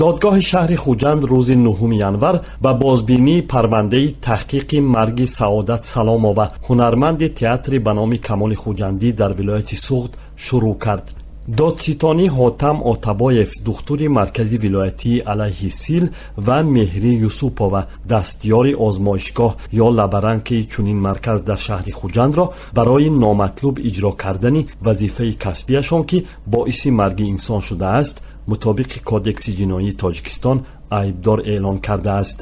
Додгоҳи шаҳри Хуҷанд рӯзи 9 январ ба бозбинии парвандаи таҳқиқи марги Саодат Саломова, ҳунарманди театри ба номи Камоли Хуҷандӣ дар вилояти Суғд, шурӯъ кард. Додситонӣ Ҳотам Отабоев, духтури маркази вилоятии алайҳи сил, ва Меҳрӣ Юсупова, дастёри озмоишгоҳ ё лаборанти чунин марказ дар шаҳри Хуҷандро барои номатлуб иҷро кардани вазифаи касбияшон, ки боиси марги инсон шудааст, мутобиқи Кодекси ҷиноии Тоҷикистон айбдор эълон кардааст.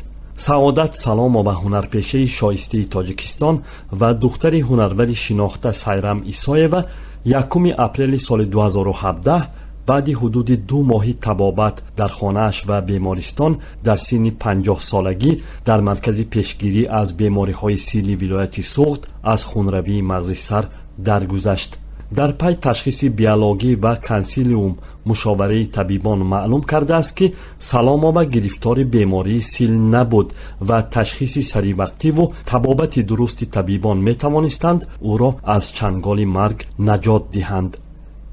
Саодат Саломова, ҳунарпешаи шоистаи Тоҷикистон ва духтари ҳунарвари шинохта Сайрам Исоева, 1 апрели соли 2017 баъди ҳудуди 2 моҳи табобат дар хонааш ва бемористон дар синни 50-солагӣ дар маркази пешгирӣ аз бемориҳои сили вилояти Суғд аз хунравии мағзи сар даргузашт. Дар пай ташхиси биологӣ ва консилиум мушовараи табибон маълум кардааст, ки Саломова гирифтори бемории сил набуд ва ташхиси саривақтиву табобати дурусти табибон метавонистанд ӯро аз чанголи марг наҷот диҳанд.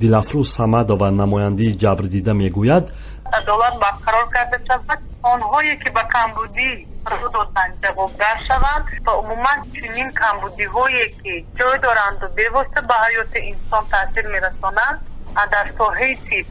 Дилафрӯз Самадова, намояндаи ҷабрдида, мегӯяд: Адолат барқарор карда шавад, онҳое ки ба камбудӣ роҳ доданд, ҷавобгар шаванд ва умуман чунин камбудиҳое ки ҷой доранду бевосита ба ҳаёти инсон таъсир мерасонанд, дар соҳаи тиб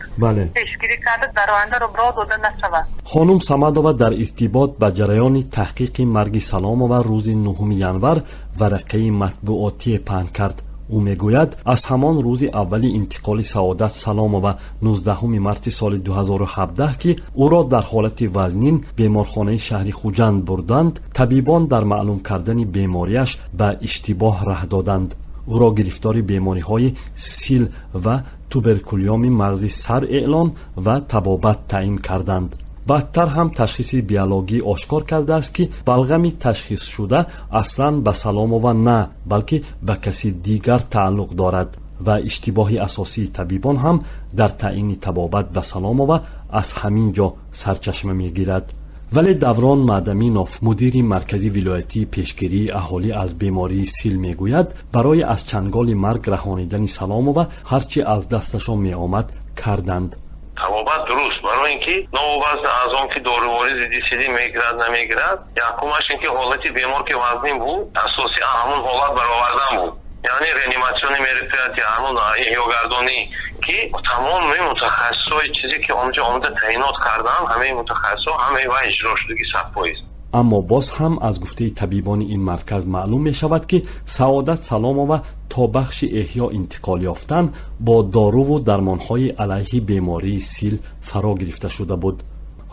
пешгирӣ карда, дар оянда роҳ дода нашавад. Хонум Самадова дар иртибот ба ҷараёни таҳқиқи марги Саломова рӯзи 9 январ варақаи матбуотие паҳн кард. Ӯ мегӯяд, аз ҳамон рӯзи аввали интиқоли Саодат Саломова, 19 марти соли 2017, ки ӯро дар ҳолати вазнин беморхонаи шаҳри Хуҷанд бурданд, табибон дар маълум кардани бемориаш ба иштибоҳ раҳ доданд. Ӯро гирифтори бемориҳои сил ва туберкулёми мағзи сар эълон ва табобат таъин карданд. Баъдтар ҳам ташхиси биологӣ ошкор кардааст, ки балғами ташхисшуда аслан ба Саломова на, балки ба каси дигар тааллуқ дорад ва иштибоҳи асосии табибон ҳам дар таъини табобат ба Саломова аз ҳамин ҷо сарчашма мегирад. Вале Даврон Маъдаминов, мудири маркази вилоятии пешгирии аҳолӣ аз бемории сил, мегӯяд, барои аз чанголи марг раҳонидани Саломова ҳарчи аз дасташон меомад, карданд. Табобат дуруст, барои ин ки новобаста аз он ки доруворӣ зидди силӣ мегирад, намегирад, якумаш ин ки ҳолати бемор ки вазнин буд, асоси ҳамун ҳолат баровардан буд, яъне реанимационный мероприятия, ҳамун эҳёгардонӣ, ки тамоми мутахассисҳои чизе ки онҷо омада таъинот карданд, ҳамаи мутахассисҳо, ҳамаи вай иҷро шудагӣ 100%. Аммо боз ҳам аз гуфтаи табибони ин марказ маълум мешавад, ки Саодат Саломова то бахши эҳё интиқол ёфтан бо доруву дармонҳои алайҳи бемории сил фаро гирифта шуда буд.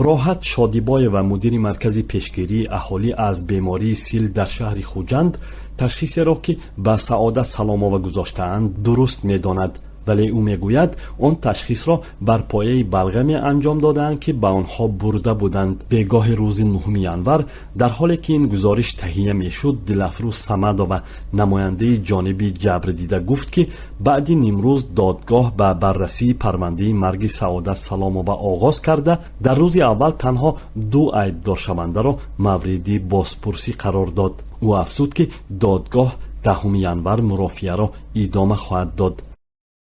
Роҳат Шодибоева, мудири маркази пешгирии аҳолӣ аз бемории сил дар шаҳри Хуҷанд, ташхисеро, ки ба Саодат Саломова гузоштаанд, дуруст медонад. Вале ӯ мегӯяд, он ташхисро бар пояи балғаме анҷом додаанд, ки ба онҳо бурда буданд. Бегоҳи рӯзи 9 январ, дар ҳоле ки ин гузориш таҳия мешуд, Дилафрӯз Самадова, намояндаи ҷониби ҷабрдида, гуфт, ки баъди нимрӯз додгоҳ ба баррасии парвандаи марги Саодат Саломова оғоз карда, дар рӯзи аввал танҳо ду айбдоршавандаро мавриди бозпурсӣ қарор дод. Ӯ афзуд, ки додгоҳ 10 январ мурофиаро идома хоҳад дод.